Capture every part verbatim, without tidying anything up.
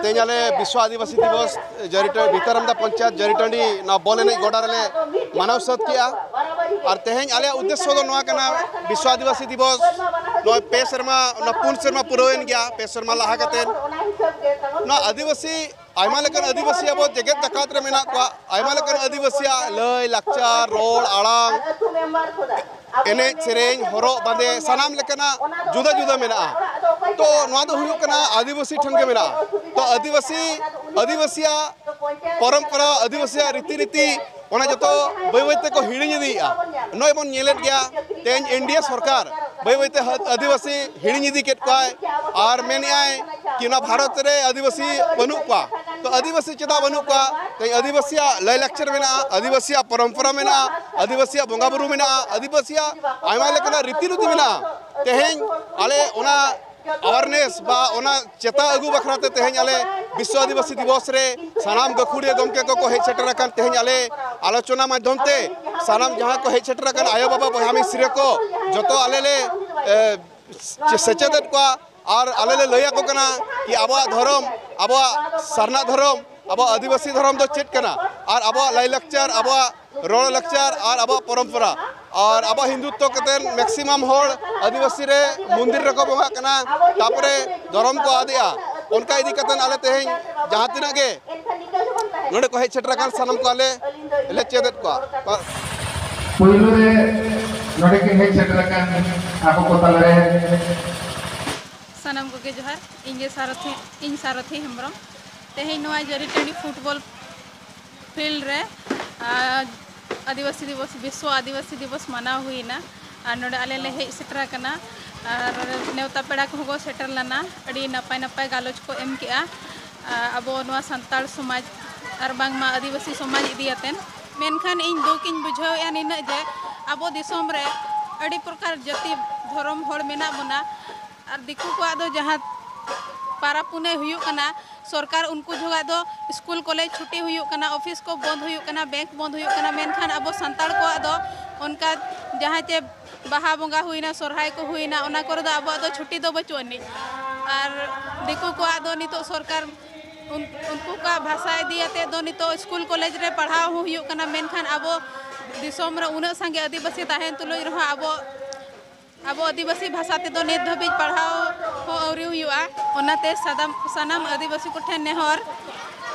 ᱛᱮᱦᱮᱧ ᱟᱞᱮ ᱵᱤᱥᱣ ᱟᱹᱫᱤᱵᱟᱹᱥᱤ ᱫᱤᱵᱚᱥ ᱡᱟᱹᱨᱤᱴᱟᱹ ᱵᱷᱤᱛᱟᱨᱟᱢᱫᱟ ᱯᱚᱧᱪᱟᱭᱮᱛ ᱡᱟᱹᱨᱤᱴᱟᱺᱰᱤ ᱱᱚᱣᱟ ᱵᱚᱞ ᱮᱱᱮᱡ ᱜᱚᱰᱟ ᱨᱮᱞᱮ ᱢᱟᱱᱟᱣ ᱥᱟᱹᱛ ᱠᱮᱜᱼᱟ᱾ ᱟᱨ ᱛᱮᱦᱮᱧ ᱟᱞᱮᱭᱟᱜ ᱩᱫᱽᱫᱮᱥᱥᱚ ᱫᱚ ᱱᱚᱣᱟ ᱠᱟᱱᱟ, ᱵᱤᱥᱣ ᱟᱹᱫᱤᱵᱟᱹᱥᱤ ᱫᱤᱵᱚᱥ ᱱᱚᱜᱼᱚᱭ ᱯᱮ ᱥᱮᱨᱢᱟ, ᱚᱱᱟ ᱯᱩᱱ ᱥᱮᱨᱢᱟ ᱯᱩᱨᱟᱹᱣᱮᱱ ᱜᱮᱭᱟ, ᱯᱮ ᱥᱮᱨᱢᱟ ᱞᱟᱦᱟ ᱠᱟᱛᱮ᱾ ᱱᱚᱣᱟ ᱟᱹᱫᱤᱵᱟᱹᱥᱤ, ᱟᱭᱢᱟ ᱞᱮᱠᱟᱱ ᱟᱹᱫᱤᱵᱟᱹᱥᱤ ᱟᱵᱚ ᱡᱮᱜᱮᱛ ᱡᱟᱠᱟᱛ ᱨᱮ ᱢᱮᱱᱟᱜ ᱠᱚᱣᱟ, ᱟᱭᱢᱟ ᱞᱮᱠᱟᱱ ᱟᱹᱫᱤᱵᱟᱹᱥᱤᱭᱟᱜ ᱞᱟᱹᱭ ᱞᱟᱠᱪᱟᱨ, ᱨᱚᱲ ᱟᱲᱟᱝ, ᱮᱱᱮᱡ ᱥᱮᱨᱮᱧ, ᱦᱚᱨᱚᱜ ᱵᱟᱸᱫᱮ, ᱥᱟᱱᱟᱢ ᱞᱮᱠᱟᱱᱟᱜ ᱡᱩᱫᱟᱹ ᱡᱩᱫᱟᱹ ᱢᱮᱱᱟᱜᱼᱟ᱾ ᱛᱚ ᱱᱚᱣᱟ ᱫᱚ ᱦᱩᱭᱩᱜ ᱠᱟᱱᱟ ᱟᱹᱫᱤᱵᱟᱹᱥᱤ ᱴᱷᱮᱱ ᱜᱮ ᱢᱮᱱᱟᱜᱼᱟ᱾ ᱛᱚ ᱟᱹᱫᱤᱵᱟᱹᱥᱤ, ᱟᱹᱫᱤᱵᱟᱹᱥᱤᱭᱟᱜ ᱯᱚᱨᱚᱢᱯᱚᱨᱟ, ᱟᱹᱫᱤᱵᱟᱹᱥᱤᱭᱟᱜ ᱨᱤᱛᱤ ᱱᱤᱛᱤ, ᱚᱱᱟ ᱡᱚᱛᱚ ᱵᱟᱹᱭ ᱵᱟᱹᱭ ᱛᱮᱠᱚ ᱦᱤᱲᱤᱧ ᱤᱫᱤᱭᱮᱫᱼᱟ᱾ ᱱᱚᱜᱼᱚᱭ ᱵᱚᱱ ᱧᱮᱞᱮᱫ ᱜᱮᱭᱟ, ᱛᱮᱦᱮᱧ ᱮᱱ ᱰᱤ ᱮ ᱥᱚᱨᱠᱟᱨ ᱵᱟᱹᱭ ᱵᱟᱹᱭ ᱛᱮ ᱦᱟᱹ-, ᱟᱹᱫᱤᱵᱟᱹᱥᱤ ᱦᱤᱲᱤᱧ ᱤᱫᱤ ᱠᱮᱫ ᱠᱚᱣᱟᱭ ᱟᱨ ᱢᱮᱱᱮᱫᱼᱟᱭ ᱠᱤ ᱚᱱᱟ ᱵᱷᱟᱨᱚᱛ ᱨᱮ ᱟᱹᱫᱤᱵᱟᱹᱥᱤ ᱵᱟᱹᱱᱩᱜ ᱠᱚᱣᱟ᱾ ᱛᱚ ᱟᱹᱫᱤᱵᱟᱹᱥᱤ ᱪᱮᱫᱟᱜ ᱵᱟᱹᱱᱩᱜ ᱠᱚᱣᱟ? ᱛᱮᱦᱮᱧ ᱟᱹᱫᱤᱵᱟᱹᱥᱤᱭᱟᱜ ᱞᱟᱭᱼᱞᱟᱠᱪᱟᱨ ᱢᱮᱱᱟᱜᱼᱟ, ᱟᱹᱫᱤᱵᱟᱹᱥᱤᱭᱟᱜ ᱯᱚᱨᱚᱢᱯᱚᱨᱟ ᱢᱮᱱᱟᱜᱼᱟ, ᱟᱹᱫᱤᱵᱟᱹᱥᱤᱭᱟᱜ ᱵᱚᱸᱜᱟ ᱵᱩᱨᱩ ᱢᱮᱱᱟᱜᱼᱟ, ᱟᱹᱫᱤᱵᱟᱹᱥᱤᱭᱟᱜ ᱟᱭᱢᱟ ᱞᱮᱠᱟᱱᱟᱜ ᱨᱤᱛᱤ ᱱᱤᱛᱤ ᱢᱮᱱᱟᱜᱼᱟ᱾ ᱛᱮᱦᱮᱧ ᱟᱞᱮ ᱚᱱᱟ awareness ᱵᱟ ᱚᱱᱟ ᱪᱮᱛᱟ ᱟᱹᱜᱩ ᱵᱟᱠᱷᱨᱟ ᱛᱮ ᱛᱮᱦᱮᱧ ᱟᱞᱮ ᱵᱤᱥᱣ ᱟᱹᱫᱤᱵᱟᱹᱥᱤ ᱫᱤᱵᱚᱥ ᱨᱮ ᱥᱟᱱᱟᱢ ᱜᱟᱹᱠᱷᱩᱲᱤᱭᱟᱹ ᱜᱚᱢᱠᱮ ᱠᱚᱠᱚ ᱦᱮᱡ ᱥᱮᱴᱮᱨ ᱟᱠᱟᱱ, ᱛᱮᱦᱮᱧ ᱟᱞᱮ ᱟᱞᱳᱪᱚᱱᱟ ᱢᱟᱫᱽᱫᱷᱚᱢ ᱛᱮ ᱥᱟᱱᱟᱢ ᱡᱟᱦᱟᱸ ᱠᱚ ᱦᱮᱡ ᱥᱮᱴᱮᱨ ᱟᱠᱟᱱ ᱟᱭᱳ ᱵᱟᱵᱟ ᱵᱚᱭᱦᱟ ᱢᱤᱥᱨᱟ ᱠᱚ ᱡᱚᱛᱚ ᱟᱞᱮ ᱞᱮ, ᱮ, ᱥᱮᱪᱮᱫᱮᱫ ᱠᱚᱣᱟ ᱟᱨ ᱟᱞᱮ ᱞᱮ ᱞᱟᱹᱭ ᱟᱠᱚ ᱠᱟᱱᱟ ᱠᱤ ᱟᱵᱚᱣᱟᱜ ᱫᱷᱚᱨᱚᱢ, ᱟᱵᱚᱣᱟᱜ ᱥᱟᱨᱱᱟ ᱫᱷᱚᱨᱚᱢ, ᱟᱵᱚᱣᱟᱜ ᱟᱹᱫᱤᱵᱟᱹᱥᱤ ᱫᱷᱚᱨᱚᱢ ᱫᱚ ᱪᱮᱫ ᱠᱟᱱᱟ ᱟᱨ ᱟᱵᱚᱣᱟᱜ ᱞᱟᱭᱼᱞᱟᱠᱪᱟᱨ, ᱟᱵᱚᱣᱟᱜ ᱨᱚᱲ ᱞᱟᱠᱪᱟᱨ ᱟᱨ ᱟᱵᱚᱣᱟᱜ ᱯᱚᱨᱚᱢᱯᱚᱨᱟ᱾ ᱟᱨ ᱟᱵᱚᱣᱟᱜ ᱦᱤᱱᱫᱩᱛᱛᱚ ᱠᱟᱛᱮ maximum ᱦᱚᱲ ᱟᱹᱫᱤᱵᱟᱹᱥᱤ ᱨᱮ ᱢᱚᱱᱫᱤᱨ ᱨᱮᱠᱚ ᱵᱚᱸᱜᱟᱜ ᱠᱟᱱᱟ, ᱛᱟᱯᱚᱨᱮ ᱫᱷᱚᱨᱚᱢ ᱠᱚ ᱟᱫᱮᱜᱼᱟ᱾ ᱚᱱᱠᱟ ᱤᱫᱤ ᱠᱟᱛᱮ ᱟᱞᱮ ᱛᱮᱦᱮᱧ ᱡᱟᱦᱟᱸ ᱛᱤᱱᱟᱹᱜ ᱜᱮ ᱱᱚᱰᱮ ᱠᱚ ᱦᱮᱡ ᱥᱮᱴᱮᱨ ᱟᱠᱟᱱ ᱥᱟᱱᱟᱢ ᱠᱚ ᱟᱞᱮ ᱞᱮ ᱪᱮᱫ ᱮᱫ ᱠᱚᱣᱟ᱾ ᱯᱳᱭᱞᱳ ᱨᱮ ᱱᱚᱰᱮ ᱠᱤᱱ ᱦᱮᱡ ᱥᱮᱴᱮᱨ ᱟᱠᱟᱱ ᱟᱵᱚ ᱠᱚ ᱛᱟᱞᱟᱨᱮ ᱥᱟᱱᱟᱢ ᱠᱚᱜᱮ ᱡᱚᱦᱟᱨ᱾ ᱤᱧ ᱜᱮ ᱥᱟᱨᱚᱛᱷᱤ, ᱤᱧ ᱥᱟᱨᱚᱛᱷᱤ ᱦᱮᱢᱵᱨᱚᱢ᱾ ᱛᱮᱦᱮᱧ ᱱᱚᱣᱟ ᱡᱟᱹᱨᱤᱴᱟᱺᱰᱤ ᱯᱷᱩᱴᱵᱚᱞ ᱯᱷᱤᱞᱰ ᱨᱮ, ᱟᱨ, ᱟᱹᱫᱤᱵᱟᱹᱥᱤ ᱫᱤᱵᱚᱥ, ᱵᱤᱥᱥᱚ ᱟᱹᱫᱤᱵᱟᱹᱥᱤ ᱫᱤᱵᱚᱥ ᱢᱟᱱᱟᱣ ᱦᱩᱭᱱᱟ᱾ ᱟᱨ ᱱᱚᱰᱮ ᱟᱞᱮ ᱞᱮ ᱦᱮᱡ ᱥᱮᱴᱮᱨ ᱟᱠᱟᱱᱟ᱾ ᱟᱨ ᱱᱮᱣᱛᱟ ᱯᱮᱲᱟ ᱠᱚᱦᱚᱸ ᱠᱚ ᱥᱮᱴᱮᱨ ᱞᱮᱱᱟ᱾ ᱟᱹᱰᱤ ᱱᱟᱯᱟᱭ ᱱᱟᱯᱟᱭ ᱜᱟᱞᱚᱪ ᱠᱚ ᱮᱢ ᱠᱮᱜᱼᱟ᱾ ᱟᱨ ᱟᱵᱚ ᱱᱚᱣᱟ ᱥᱟᱱᱛᱟᱲ ᱥᱚᱢᱟᱡᱽ ᱟᱨ ᱵᱟᱝᱢᱟ ᱟᱹᱫᱤᱵᱟᱹᱥᱤ ᱥᱚᱢᱟᱡᱽ ᱤᱫᱤ ᱟᱛᱮᱱ᱾ ᱢᱮᱱᱠᱷᱟᱱ ᱤᱧ ᱫᱩᱠ ᱤᱧ ᱵᱩᱡᱷᱟᱹᱣᱮᱫᱼᱟ ᱱᱤᱱᱟᱹᱜ ᱡᱮ ᱟᱵᱚ ᱫᱤᱥᱚᱢ ᱨᱮ ᱟᱹᱰᱤ ᱯᱨᱚᱠᱟᱨ ᱡᱟᱹᱛᱤ ᱫᱷᱚᱨᱚᱢ ᱦᱚᱲ ᱢᱮᱱᱟᱜ ᱵᱚᱱᱟ᱾ ᱟᱨ ᱫᱤᱠᱩ ᱠᱚᱣᱟᱜ ᱫᱚ ᱡᱟᱦᱟᱸ ᱯᱟᱨᱟᱵᱽ ᱯᱩᱱᱟᱹᱭ ᱦᱩᱭᱩᱜ ᱠᱟᱱᱟ, ᱥᱚᱨᱠᱟᱨ ᱩᱱᱠᱩ ᱡᱚᱦᱚᱜ ᱫᱚ ᱥᱠᱩᱞ ᱠᱚᱞᱮᱡᱽ ᱪᱷᱩᱴᱤ ᱦᱩᱭᱩᱜ ᱠᱟᱱᱟ, ᱚᱯᱷᱤᱥ ᱠᱚ ᱵᱚᱱᱫ ᱦᱩᱭᱩᱜ ᱠᱟᱱᱟ, ᱵᱮᱝᱠ ᱵᱚᱱᱫ ᱦᱩᱭᱩᱜ ᱠᱟᱱᱟ, ᱢᱮᱱᱠᱷᱟᱱ ᱟᱵᱚ ᱥᱟᱱᱛᱟᱲ ᱠᱚᱣᱟᱜ ᱫᱚ ᱚᱱᱠᱟ ᱡᱟᱦᱟᱸ ᱪᱮ ᱵᱟᱦᱟ ᱵᱚᱸᱜᱟ ᱦᱩᱭᱱᱟ, ᱥᱚᱨᱦᱟᱭ ᱠᱚ ᱦᱩᱭᱱᱟ, ᱚᱱᱟ ᱠᱚᱨᱮ ᱫᱚ ᱟᱵᱚᱣᱟᱜ ᱫᱚ ᱪᱷᱩᱴᱤ ᱫᱚ ᱵᱟᱹᱪᱩᱜ ᱟᱹᱱᱤᱡ᱾ ᱟᱨ ᱫᱤᱠᱩ ᱠᱚᱣᱟᱜ ᱫᱚ ᱱᱤᱛᱚᱜ ᱥᱚᱨᱠᱟᱨ ᱩᱱᱠᱩ ᱠᱚᱣᱟᱜ ᱵᱷᱟᱥᱟ ᱤᱫᱤ ᱠᱟᱛᱮ ᱫᱚ ᱱᱤᱛᱚᱜ ᱥᱠᱩᱞ ᱠᱚᱞᱮᱡᱽ ᱨᱮ ᱯᱟᱲᱦᱟᱣ ᱦᱚᱸ ᱦᱩᱭᱩᱜ ᱠᱟᱱᱟ, ᱢᱮᱱᱠᱷᱟᱱ ᱟᱵᱚ ᱫᱤᱥᱚᱢ ᱨᱮ ᱩᱱᱟᱹᱜ ᱥᱟᱸᱜᱮ ᱟᱹᱫᱤᱵᱟᱹᱥᱤ ᱛᱟᱦᱮᱱ ᱛᱩᱞᱩᱡ ᱨᱮᱦᱚᱸ ᱟᱵᱚ, ᱟᱵᱚ ᱟᱹᱫᱤᱵᱟᱹᱥᱤ ᱵᱷᱟᱥᱟ ᱛᱮᱫᱚ ᱱᱤᱛ ᱫᱷᱟᱹᱵᱤᱡ ᱯᱟᱲᱦᱟᱣ ᱦᱚᱸ ᱟᱹᱣᱨᱤ ᱦᱩᱭᱩᱜᱼᱟ᱾ ᱚᱱᱟᱛᱮ ᱥᱟᱫᱟᱢ, ᱥᱟᱱᱟᱢ ᱟᱹᱫᱤᱵᱟᱹᱥᱤ ᱠᱚᱴᱷᱮᱱ ᱱᱮᱦᱚᱨ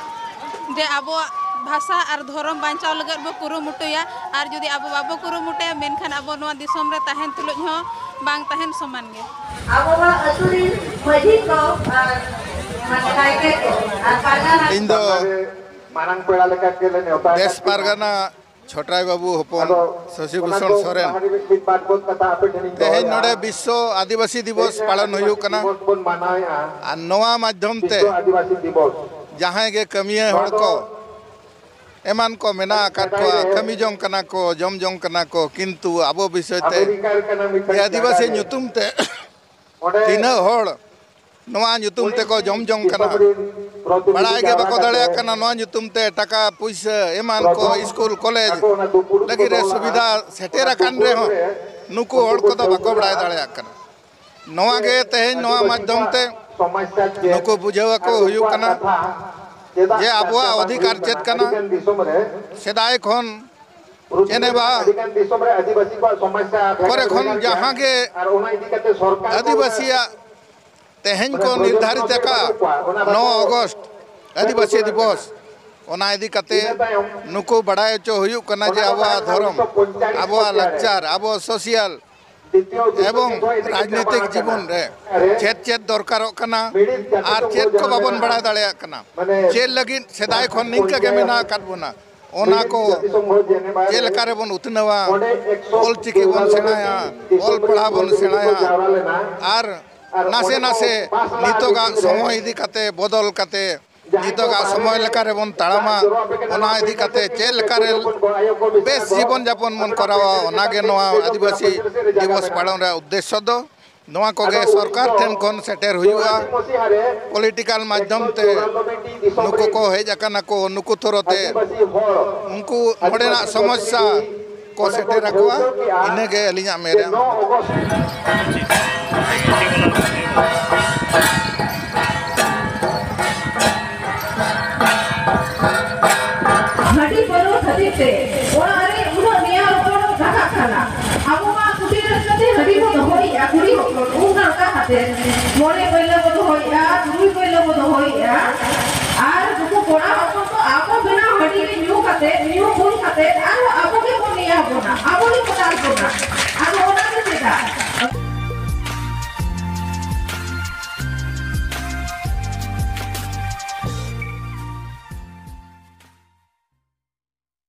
ᱡᱮ ᱟᱵᱚᱣᱟᱜ ᱵᱷᱟᱥᱟ ᱟᱨ ᱫᱷᱚᱨᱚᱢ ᱵᱟᱧᱪᱟᱣ ᱞᱟᱹᱜᱤᱫ ᱵᱚ ᱠᱩᱨᱩᱢᱩᱴᱩᱭᱟ, ᱟᱨ ᱡᱩᱫᱤ ᱟᱵᱚ ᱵᱟᱵᱚ ᱠᱩᱨᱩᱢᱩᱴᱩᱭᱟ, ᱢᱮᱱᱠᱷᱟᱱ ᱟᱵᱚ ᱱᱚᱣᱟ ᱫᱤᱥᱚᱢ ᱨᱮ ᱛᱟᱦᱮᱱ ᱛᱩᱞᱩᱡ ᱦᱚᱸ ᱵᱟᱝ ᱛᱟᱦᱮᱱ ᱥᱚᱢᱟᱱ ᱜᱮ᱾ ᱟᱵᱚᱣᱟᱜ ᱟᱹᱛᱩ ᱨᱤᱱ ᱢᱟᱹᱡᱷᱤ ᱠᱚ ᱟᱨ ᱢᱟᱱᱮ ᱱᱟᱭᱠᱮ ᱠᱚ ᱟᱨ ᱯᱟᱨᱜᱟᱱᱟ ᱤᱧ ᱫᱚ ᱢᱟᱨᱟᱝ ᱯᱮᱲᱟ ᱞᱮᱠᱟ ᱜᱮᱞᱮ ᱱᱮᱣᱛᱟ ᱫᱮᱥ ᱟᱠᱟᱫ ᱵᱤᱱᱟ᱾ ᱯᱟᱨᱜᱟᱱᱟ ᱪᱷᱚᱴᱨᱟᱭ ᱵᱟᱹᱵᱩ ᱦᱚᱯᱚᱱ ᱟᱫᱚ ᱥᱚᱥᱤ ᱚᱱᱟ ᱵᱷᱩᱥᱚᱱ ᱠᱚ ᱥᱚᱨᱮᱱ᱾ ᱞᱟᱦᱟ ᱨᱮ ᱢᱤᱫ ᱵᱟᱨ ᱵᱚᱱ ᱠᱟᱛᱷᱟ ᱟᱯᱮ ᱴᱷᱮᱱᱤᱧ ᱛᱮᱦᱮᱧ ᱫᱚᱦᱚᱭᱟ᱾ ᱱᱚᱰᱮ ᱵᱤᱥᱥᱚ ᱟᱹᱫᱤᱵᱟᱹᱥᱤ ᱫᱤᱵᱚᱥ ᱛᱮᱦᱮᱧ ᱯᱟᱞᱚᱱ ᱦᱩᱭᱩᱜ ᱠᱟᱱᱟ᱾ ᱫᱤᱵᱚᱥ ᱵᱚᱱ ᱢᱟᱱᱟᱣᱮᱫᱼᱟ᱾ ᱟᱨ ᱱᱚᱣᱟ ᱢᱟᱫᱽᱫᱷᱚᱢ ᱛᱮ ᱵᱤᱥᱥᱚ ᱟᱹᱫᱤᱵᱟᱹᱥᱤ ᱫᱤᱵᱚᱥ᱾ ᱡᱟᱦᱟᱸᱭ ᱜᱮ ᱠᱟᱹᱢᱤᱭᱟᱹ ᱱᱚᱣᱟ ᱦᱚᱲ ᱫᱚ ᱠᱚ ᱮᱢᱟᱱ ᱠᱚ ᱢᱮᱱᱟᱜ ᱟᱠᱟᱫ ᱥᱮᱫᱟᱭ ᱠᱚᱣᱟ, ᱨᱮ ᱠᱟᱹᱢᱤ ᱡᱚᱝ ᱠᱟᱱᱟ ᱠᱚ, ᱡᱚᱢ ᱡᱚᱝ ᱠᱟᱱᱟ ᱠᱚ, ᱠᱤᱱᱛᱩ ᱟᱵᱚ ᱵᱤᱥᱚᱭ ᱛᱮ ᱟᱢᱮᱨᱤᱠᱟ ᱞᱮᱠᱟᱱᱟᱜ ᱢᱤᱫᱴᱟᱝ ᱡᱮ ᱟᱹᱫᱤᱵᱟᱹᱥᱤ ᱡᱟᱭᱜᱟ ᱨᱮ ᱧᱩᱛᱩᱢ ᱛᱮ ᱚᱸᱰᱮ ᱛᱤᱱᱟᱹᱜ ᱦᱚᱲ ᱱᱚᱣᱟ ᱧᱩᱛᱩᱢ ᱛᱮᱠᱚ ᱡᱚᱢ ᱡᱚᱝ ᱠᱟᱱᱟ᱾ ᱫᱤᱥᱚᱢ ᱨᱤᱱ ᱯᱨᱚᱛᱤᱱᱤᱫᱷᱤ ᱵᱟᱲᱟᱭ ᱜᱮ ᱡᱟᱣᱨᱟ ᱵᱟᱠᱚ ᱠᱟᱛᱮ ᱫᱟᱲᱮᱭᱟᱜ ᱠᱟᱱᱟ ᱱᱚᱣᱟ ᱧᱩᱛᱩᱢ ᱛᱮ ᱴᱟᱠᱟ ᱯᱩᱭᱥᱟᱹ ᱮᱢᱟᱱ ᱠᱚ ᱯᱨᱚᱛᱷᱚᱢ ᱥᱠᱩᱞ ᱠᱚᱞᱮᱡᱽ ᱟᱠᱚ ᱚᱱᱟ ᱫᱩᱯᱩᱲᱩᱵ ᱞᱟᱹᱜᱤᱫ ᱠᱚ ᱨᱮ ᱫᱚᱦᱚ ᱥᱩᱵᱤᱫᱷᱟ ᱞᱟᱜᱼᱟ᱾ ᱥᱮᱴᱮᱨ ᱚᱱᱟ ᱟᱠᱟᱱ ᱫᱩᱯᱩᱲᱩᱵ ᱨᱮᱦᱚᱸ ᱨᱮ ᱱᱩᱠᱩ ᱦᱚᱲ ᱠᱚᱫᱚ ᱵᱟᱠᱚ ᱵᱟᱲᱟᱭ ᱫᱟᱲᱮᱭᱟᱜ ᱠᱟᱱᱟ᱾ ᱱᱚᱣᱟ ᱜᱮ ᱛᱮᱦᱮᱧ ᱱᱚᱣᱟ ᱢᱟᱫᱽᱫᱷᱚᱢ ᱛᱮ ᱱᱩᱠᱩ ᱵᱩᱡᱷᱟᱹᱣ ᱟᱠᱚ ᱦᱩᱭᱩᱜ ᱠᱟᱱᱟ ᱡᱮ ᱟᱵᱚᱣᱟᱜ ᱚᱫᱷᱤᱠᱟᱨ ᱪᱮᱫ ᱠᱟᱱᱟ᱾ ᱥᱮᱫᱟᱭ ᱠᱷᱚᱱ ᱡᱮᱱᱮᱵᱟ ᱠᱚᱨᱮ ᱠᱷᱚᱱ ᱡᱟᱦᱟᱸ ᱜᱮ ᱟᱹᱫᱤᱵᱟᱹᱥᱤᱭᱟᱜ ᱛᱮᱦᱮᱧ ᱠᱚ ᱱᱤᱨᱫᱷᱟᱨᱤᱛ ᱟᱠᱟᱫ ᱱᱚ ᱚᱜᱚᱥᱴ ᱟᱹᱫᱤᱵᱟᱹᱥᱤ ᱫᱤᱵᱚᱥ, ᱚᱱᱟ ᱤᱫᱤ ᱠᱟᱛᱮ ᱱᱩᱠᱩ ᱵᱟᱲᱟᱭ ᱦᱚᱪᱚ ᱦᱩᱭᱩᱜ ᱠᱟᱱᱟ ᱡᱮ ᱟᱵᱚᱣᱟᱜ ᱫᱷᱚᱨᱚᱢ, ᱟᱵᱚᱣᱟᱜ ᱞᱟᱠᱪᱟᱨ, ᱟᱵᱚᱣᱟᱜ ᱥᱳᱥᱤᱭᱟᱞ ᱮᱵᱚᱝ ᱨᱟᱡᱽᱱᱤᱛᱤᱠ ᱡᱤᱵᱚᱱ ᱨᱮ ᱪᱮᱫ ᱪᱮᱫ ᱫᱚᱨᱠᱟᱨᱚᱜ ᱠᱟᱱᱟ ᱟᱨ ᱪᱮᱫ ᱠᱚ ᱵᱟᱵᱚᱱ ᱵᱟᱲᱟᱭ ᱫᱟᱲᱮᱭᱟᱜ ᱠᱟᱱᱟ, ᱪᱮᱫ ᱞᱟᱹᱜᱤᱫ ᱥᱮᱫᱟᱭ ᱠᱷᱚᱱ ᱱᱤᱝᱠᱟᱹ ᱜᱮ ᱢᱮᱱᱟᱜ ᱟᱠᱟᱫ ᱵᱚᱱᱟ, ᱚᱱᱟ ᱠᱚ ᱪᱮᱫ ᱞᱮᱠᱟ ᱨᱮᱵᱚᱱ ᱩᱛᱱᱟᱹᱣᱟ, ᱚᱞ ᱪᱤᱠᱤ ᱵᱚᱱ ᱥᱮᱬᱟᱭᱟ, ᱚᱞ ᱯᱟᱲᱦᱟᱣ ᱵᱚᱱ ᱥᱮᱬᱟᱭᱟ, ᱟᱨ ᱱᱟᱥᱮ ᱱᱟᱥᱮ ᱱᱤᱛᱚᱜᱟᱜ ᱥᱚᱢᱚᱭ ᱤᱫᱤ ᱠᱟᱛᱮ ᱵᱚᱫᱚᱞ ᱠᱟᱛᱮ ᱱᱤᱛᱚᱜᱟᱜ ᱥᱚᱢᱚᱭ ᱞᱮᱠᱟ ᱨᱮᱵᱚᱱ ᱛᱟᱲᱟᱢᱟ, ᱚᱱᱟ ᱤᱫᱤ ᱠᱟᱛᱮ ᱪᱮᱫ ᱞᱮᱠᱟ ᱨᱮ ᱵᱮᱥ ᱡᱤᱵᱚᱱ ᱡᱟᱯᱚᱱ ᱵᱚᱱ ᱠᱚᱨᱟᱣᱟ, ᱚᱱᱟ ᱜᱮ ᱱᱚᱣᱟ ᱟᱹᱫᱤᱵᱟᱹᱥᱤ ᱫᱤᱵᱚᱥ ᱯᱟᱞᱚᱱ ᱨᱮᱭᱟᱜ ᱩᱫᱽᱫᱮᱥᱥᱚ ᱫᱚ᱾ ᱱᱚᱣᱟ ᱠᱚᱜᱮ ᱥᱚᱨᱠᱟᱨ ᱴᱷᱮᱱ ᱠᱷᱚᱱ ᱥᱮᱴᱮᱨ ᱦᱩᱭᱩᱜᱼᱟ᱾ ᱯᱚᱞᱤᱴᱤᱠᱟᱞ ᱢᱟᱫᱽᱫᱷᱚᱢ ᱛᱮ ᱱᱩᱠᱩ ᱠᱚ ᱦᱮᱡ ᱟᱠᱟᱱᱟ ᱠᱚ, ᱱᱩᱠᱩ ᱛᱚᱨᱚᱛᱮ ᱩᱱᱠᱩ ᱱᱚᱰᱮᱱᱟᱜ ᱥᱚᱢᱚᱥᱥᱟ ᱠᱚ ᱥᱮᱴᱮᱨ ᱟᱠᱚᱣᱟ, ᱤᱱᱟᱹᱜᱮ ᱟᱹᱞᱤᱧᱟᱜ ᱢᱮᱱ ᱨᱮᱭᱟᱜ ᱢᱮᱱᱟᱜᱼᱟ᱾ ᱢᱚᱬᱮ ᱯᱟᱹᱭᱞᱟᱹ ᱵᱚ ᱫᱚᱦᱚᱭᱮᱫᱼᱟ, ᱛᱩᱨᱩᱭ ᱯᱟᱹᱭᱞᱟᱹ ᱵᱚ ᱫᱚᱦᱚᱭᱮᱫᱼᱟ᱾ ᱟᱨ ᱱᱩᱠᱩ ᱠᱚᱲᱟ ᱦᱚᱯᱚᱱ ᱫᱚ ᱟᱵᱚ ᱵᱮᱱᱟᱣ ᱦᱟᱺᱰᱤ ᱨᱮ ᱧᱩ ᱠᱟᱛᱮ, ᱧᱩ ᱵᱩᱞ ᱠᱟᱛᱮ ᱟᱨᱦᱚᱸ ᱟᱵᱚ ᱜᱮ ᱠᱚ ᱱᱮᱭᱟᱣ ᱵᱚᱱᱟ, ᱟᱵᱚ ᱜᱮ ᱠᱚ ᱫᱟᱞ ᱵᱚᱱᱟ᱾